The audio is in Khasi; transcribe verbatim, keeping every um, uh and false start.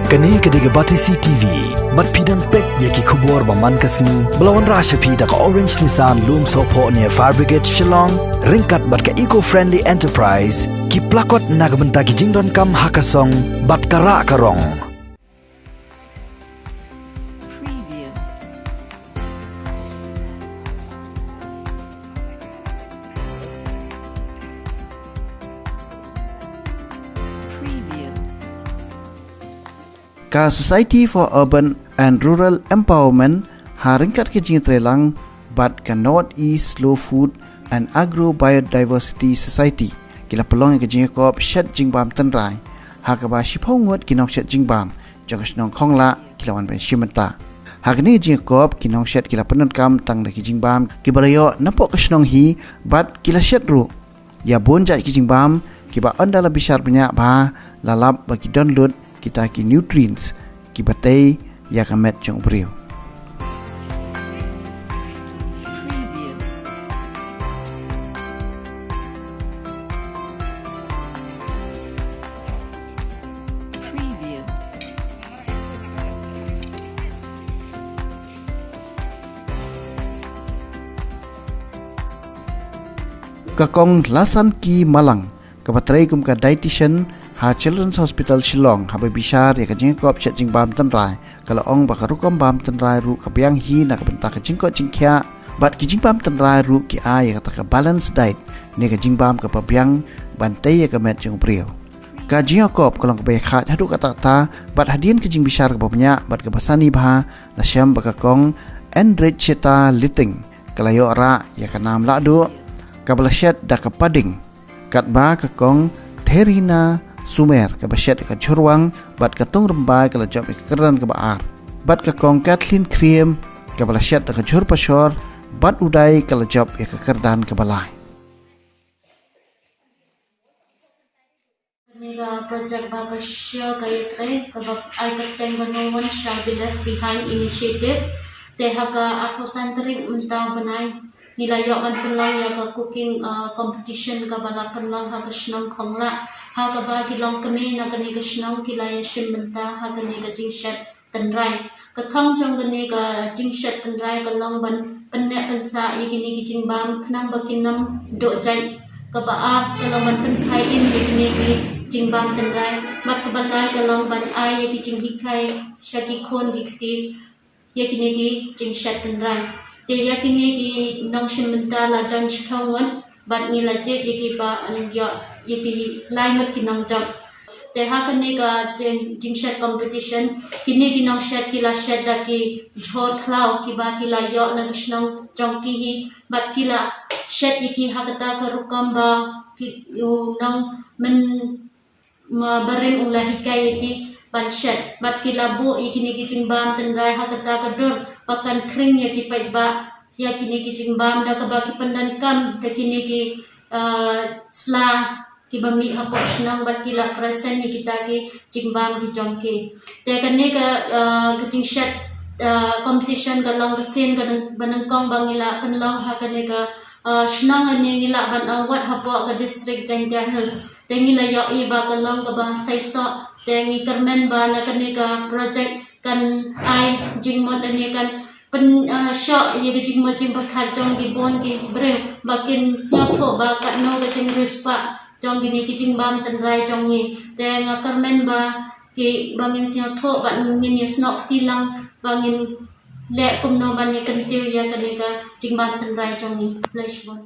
Kane ka dei ka Batesi T V. Bad phi dang peit ïa ki khubor ba man ka sngi ba la wanrah sha phi da ka Orange Nissan Lumsohphoh near Fire Brigade Shillong, ryngkat bad ka Eco Friendly Enterprise, ki plakot na ka bynta ki jingdonkam ha ka song bad ka rah ka rong. Preview. Preview. Ka Society for Urban and Rural Empowerment ha ryngkat ka jingtreilang bad ka North East Slow Food and Agro Biodiversity Society ki la pynlong ïa ka jingïakop shet jingbam tynrai, ha kaba shiphew ngut ki nongshet jingbam jong ka shnong Khonglah ki la wan ban shim bynta. Ha kane ka jingïakop ki nongshet ki la pyndonkam tang da ki jingbam kiba la ïoh napoh ka shnong hi, bad ki la shet ruh ïa bun jait ki jingbam kiba ynda la bishar bniah bha la lap ba ki don lut kita ki nutrients kiba tei ïa ka met jong u briew. Ka Kong Lasanki Malang, kaba trei kum ka dietitian ha Children's Hospital Shillong, haba bishar ïa ka jingïakop shet jingbam tynrai, ka la ong ba ka rukom bam tynrai ruh ka biang hi na ka bynta ka jingkoit jingkhiah, bad ki jingbam tynrai ruh ki ai ïa kata ka balanced diet, ne ka jingbam kaba biang ban tei ïa ka met jong u briew. Ka jingïakop ka long kaba ïakhaid haduh katta katta, bad hadien ka jingbishar kaba bniah bad kaba sani bha, la shem ba ka Kong Enricheta Liting ka la ïoh rah ïa ka nam lahduh kaba la shet da ka pading, katba ka Kong Therina Sumer kaba shet da ka jhurwang, bad ka Tungrymbai ka la jop ïa ka kyrdan kaba ar, bad ka Kong Kathleen Khriem kaba la shet da ka jhur pashor, bad u Dai ka la jop ïa ka kyrdan kaba lai. Kane ka project ba ka Shia ka Yatre, kaba ai kyrteng ka No One Shall Be Left Behind Initiative. Te ha ka arphew san tarik mynta u bnai, ngi la ïoh ban pynlong ïa ka cooking, uh, competition kaba la pynlong ha ka shnong Khonglah. Ha kaba ki longkmie na kane ka shnong ki la ïa shim bynta ha kane ka jingshet tynrai. Ka thong jong kane ka jingshet tynrai ka long ban pynneh pynsah ïa kine ki jingbam khnang ba kin ym duh jait. Kaba ar ka long ban pynphai im ïa kine ki jingbam tynrai. Bad kaba lai ka long ban ai ïa ki jinghikai sha ki khun ki kti ïa kine ki jingshet tynrai. Te ïa kine ki nongshim bynta la don shiphew ngut, bad ngi la jied ïa ki ba, ïa, ïa ki lai ngut ki nongjop. Te ha kane ka jing-, jingshet competition, kine ki nongshet ki la shet da ki jhur khlaw kiba ki la ïoh na ka shnong jong ki hi, bad ki la shet ïa ki ha kata ka rukom ba ki, u nongmyn ma barim u la hikai ïa ki ban shet, bad ki la buh ïa kine ki jingbam tynrai ha kata ka dur ba kan khring ïa ki paidbah ïa kine ki jingbam, da kaba ki pyndonkam da kine ki, uh, sla kiba mih hapoh shnong, bad ki la present ïa kita ki jingbam ki jong ki. Te kane ka, uh, ka jingshet, uh, competition ka long ka sien kaba nyngkong ba ngi la pynlong ha kane ka, uh, shnong, ne ngi lah ban ong wat hapoh ka district Jaintia Hills. Te ngi la ïohi ba ka long kaba saisoh, te ngi kyrmen ba na kane ka project kan ai jingmut ne kan pyn, uh, shoh ïa ka jingmut jingpyrkhat jong ki bun ki briew ba kin sngewthuh ba katno ka jingriewspah jong kine ki jingbam tynrai jong ngi. Te nga kyrmen ba ki, ba ngin sngewthuh, ba ngin ïa snoh kti lang ba ngin leh kumno ban ïa kyntiew ïa kane ka jingbam tynrai jong ngi. Khublei shibun.